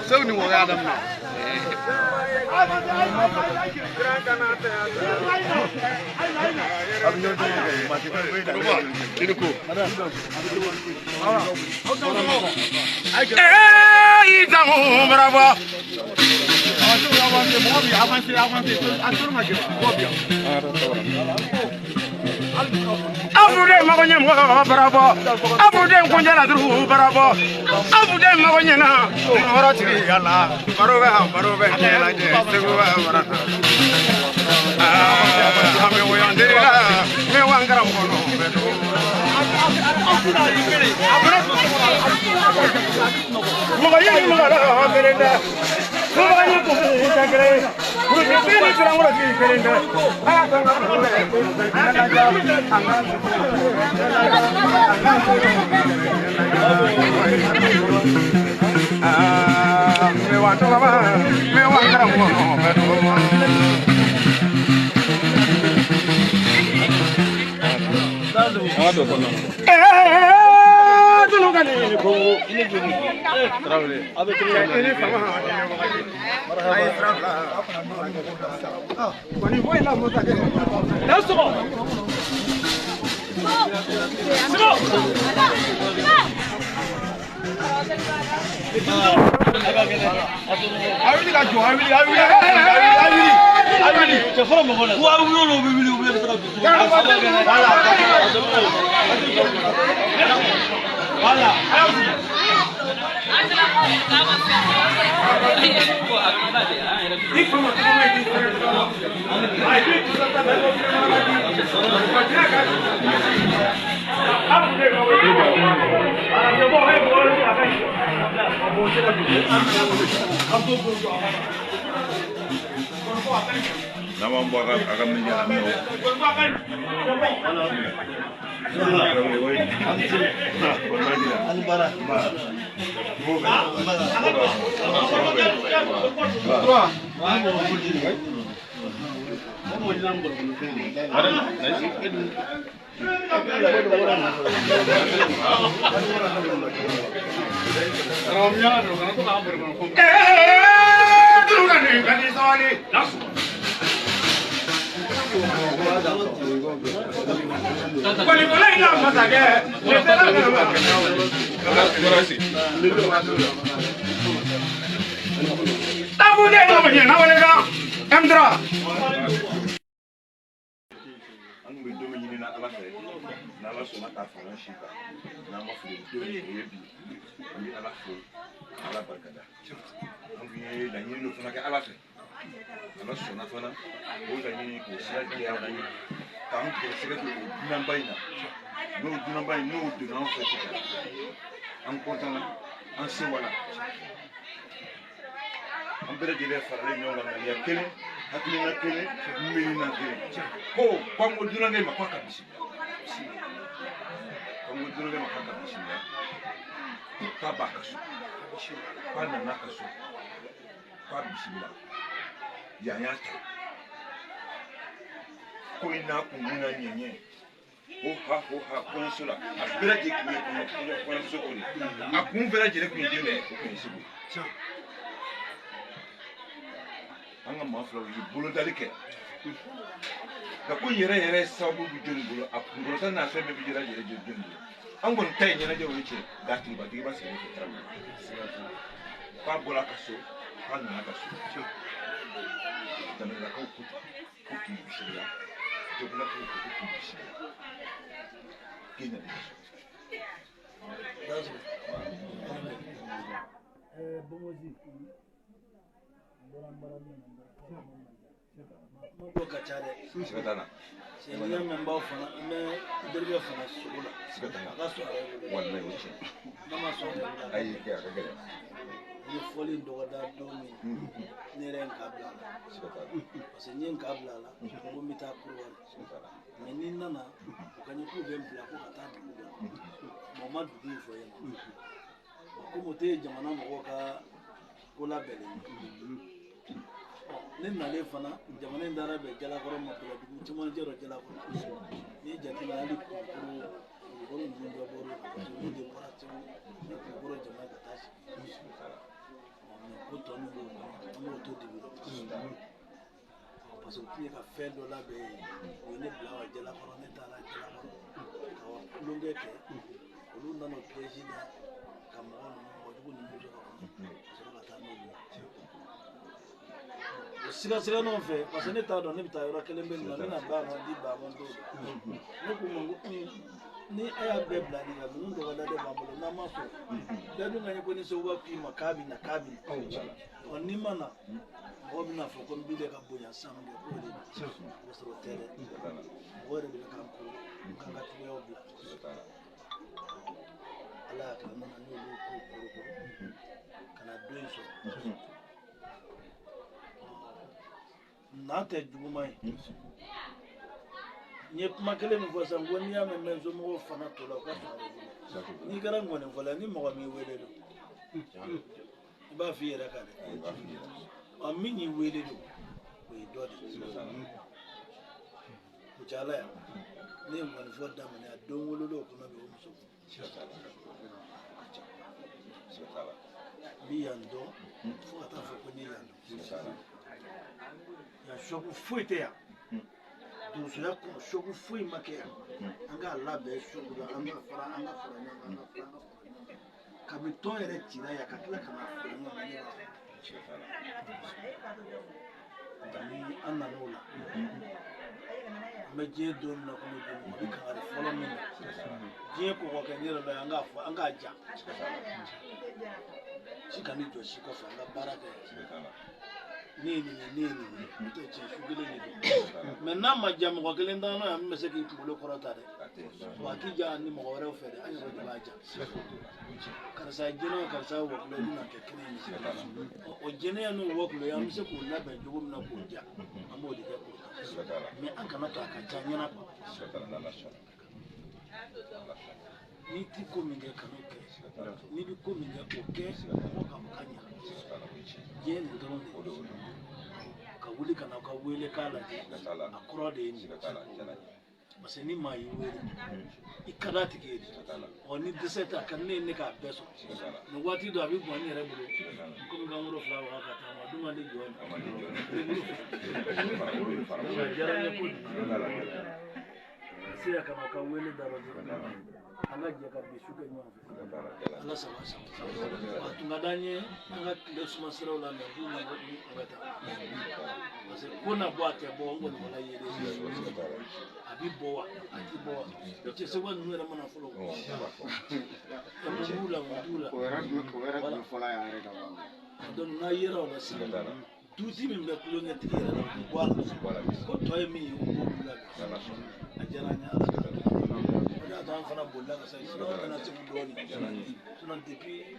Segu ni wɔyɔ daminɛ. Afude mago nye mɔgɔ barabɔ, afude nkunjɛla duuru barabɔ, afude mago ɲɛna wɔrɔ tigi yala, baro bɛ baro bɛ ɲɛnajɛ segu bɛ mara. An bɛ wɔyɔ deli la, n bɛ wa n karamɔgɔ nɔ bɛ don. Mɔgɔ ye ni mɔgɔ la kelen tɛ, mɔgɔ ni kun tɛ kelen ye, kurusi ni sirankolo tigi kelen tɛ. A y'a to n ka n bɛ wa tɔgɔ n bɛ wa n karamɔgɔ nɔ bɛ don. Ne nalen fana jamana in taara bɛn Jalakɔrɔ ma dugu camancɛ dɔ Jalakɔrɔ. N'i ye jateminɛ hali Kulukɔrɔ ninnu bɛɛ bɔr'o la parce que olu de bɔra Segu ni Kulukɔrɔ jamana ka taa sigi. Mɛ ko tɔ min b'o kɔnɔ an b'o to dibi la parce que u tun ye ka fɛn dɔ labɛn yen, u ye ne bila wa Jalakɔrɔ, ne taara Jalakɔrɔ ka wa tulonkɛ kɛ, olu nana o piège da ka mɔgɔ ninnu mɔgɔ jugu ninnu sɔrɔ kɔnɔ ka sɔrɔ ka taa n'olu ye. O sigasiganaw fɛ parce que ne t'a dɔn ne bɛ taa yɔrɔ kelen bɛ nin na, n bɛna ba ma di ba ma t'o dɔn. Ne k'u ma ko ni a y'a bɛɛ bila nin kan, ninnu dɔgɔda de b'an bolo n'an ma sɔn bɛɛ dun ka ɲɛ ko ni Seguba k'i ma k'a bɛ na k'a bɛ na, ɔ n'i ma na mɔgɔ bɛna fɔ ko n bi de ka bonya san min kɛ k'o de don, o sɔrɔ o tɛ dɛ, mɔgɔ yɛrɛ de bɛ k'an koro k'an ka cogoyaw bila. Ala y'a kɛ an nana n'olu ko korokoro ka na don in sɔrɔ. N'a tɛ juguman ye, n ye kuma kelen min fɔ sisan ko n'i y'a mɛn n somɔgɔw fana to la u ka sɔrɔ a bolo, n'i kɛra ŋɔnifɔla ni mɔgɔ m'i wele don i b'a f'i yɛrɛ kan dɛ, ɔ min y'i wele don o ye dɔ de ye. Kucala yan ne ye ŋɔnifɔ daminɛ a don wolola o kɔnɔ bi o muso kun n bi yan dɔn fo ka taa fɔ ko ne yan dɔn, yan sɔku foyi tɛ yan, donsoya kɔnɔ sɔku foyi ma kɛ yan, an k'a labɛn sɔku la, an ka fara an ka fara ɲɔgɔn kan, an ka fara an ka fara ɲɔgɔn kan kabini tɔn yɛrɛ cira yan ka tila ka na fara ɲɔgɔn kan ne b'a fɔ ni an nan'o la an bɛ diɲɛ don min na komi bi mɔgɔ bɛ kangari fɔlɔ min na diɲɛ kɔkɔ kɛ ne yɛrɛ la an k'a fɔ an k'a ja si ka ne jɔ si kɔfɛ an ka baara kɛ ne ye nin ye ne ye nin ye n'o tɛ tiɲɛ su kelen de don mɛ n'a ma ja mɔgɔ kelen t'an na yan min bɛ se k'i kunkolo kɔrɔta dɛ, wa a ti ja ni mɔgɔ wɛrɛw fɛ dɛ, an yɛrɛ de b'a ja, karisa ye jɛnɛ ye karisa ye wɔkulɔ ye bɛna kɛ kelen ye, o jɛnɛya n'o wɔkulɔ ye an bɛ se k'o labɛn cogo min na k'o ja an b'o de kɛ k'o ta mɛ an kana to a ka ja ɲɛna kuwa. N'i ti ko min kɛ kan'o kɛ, n'i bɛ ko min kɛ o kɛ mɔgɔ ka ka ɲa, diɲɛ nin dɔrɔn de ye ka wuli ka na ka wele k'a lajɛ a kɔrɔ de ye nin ye parce que ni maa y'i wele i ka d'a tigi ye de, ɔ ni dɛsɛ tɛ a ka di ne ye ne k'a bɛɛ sɔrɔ nin waati dɔ a bɛ bɔn n yɛrɛ bolo komi ka n woro fila waga ka taa ma dun ka di jɔ ye a diyara n ye kojugu se ka na ka wele da an ka jɛ ka bi su kɛ ɲɔgɔn fɛ ala saba saba a tun ka d'an ye an ka tile suma siraw la mɛ k'u ma an ka taa parce que ko na bɔ a tɛ bɔ n kɔni wala yelen a bi bɔ wa a ti bɔ wa cɛ segu ninnu yɛrɛ mana fɔlɔ mun b'u la mun t'u la donc n'a yera o la sisan duti min bɛ kulonkɛtigi yɛrɛ la o bɛ bɔ a la ko tɔ ye min ye o b'o labɛn a diyara n ye ala k'a kɛ o de y'a to an fana bolila ka se sinon an nana Segu dɔɔnin sinon depuis n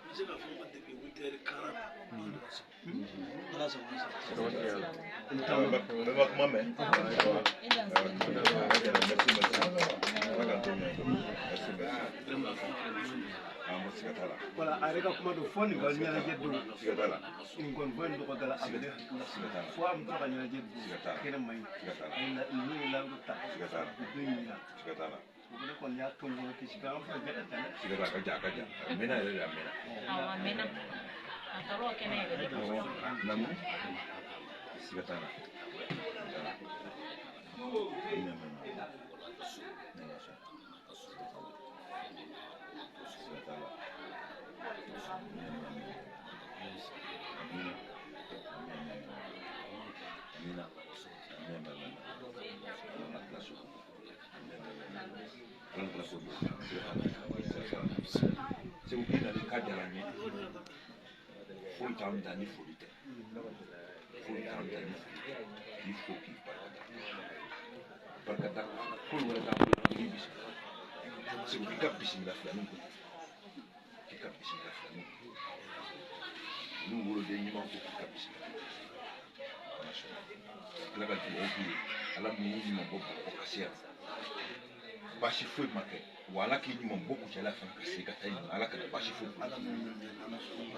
bɛ se k'a fɔ ko depuis 8h15 an donna Segu ala sago i sago. Bɛɛ ma kuma mɛn. Merci merci. Voilà, a yɛrɛ ka kuma don fɔ nin ka ɲɛnajɛ don nin kɔni fɔ nin tɔgɔ da la a bɛ ne hakili la fo an bɛ to ka ɲɛnajɛ don kɛnɛ ma ɲi ninnu ye layidu ta u bɛ ɲina o ne kɔni y'a to n kɔnɔ kisi an fɛ jɛ ka taa dɛ. Ka ja ka ja a mɛnna yɛrɛ de a mɛnna. Awɔ a mɛnna a taara o kɛnɛ yɛrɛ de kan. Naamu siga t'a la. Segu i nali ka diyara n ye foyi t'an da ni foli tɛ foyi t'an da ni foli tɛ k'i fo k'i barikada barikada foyi wɛrɛ t'an bolo k'i bisimila Segu k'i ka bisimila filanin ko k'i ka bisimila filanin ko n'u woloden ɲuman ko k'i ka bisimila ala sɔnna tila ka dugawu k'u ye ala min y'i ɲuman bɔ Bamakɔ ka se yan Baasi foyi ma kɛ wa Ala k'i ɲuman bɔ Kucala fana ka se ka taa yen Ala kana baasi foyi k'u la.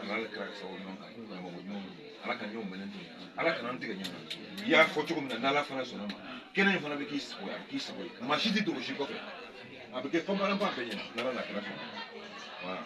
Ala kɛra ka sababu ɲuman kan ɲuman ɲuman Ala ka ɲɔgɔn minɛ ten Ala kana an tigɛ ɲɔgɔn na i y'a fɔ cogo min na n'Ala fana sɔnna ma kɛnɛ in fana bɛ k'i sago ye a bɛ k'i sago ye maa si tɛ dogo si kɔfɛ a bɛ kɛ panparanpan bɛɛ ɲɛna n'Ala n'a kɛra sɔnna voilà.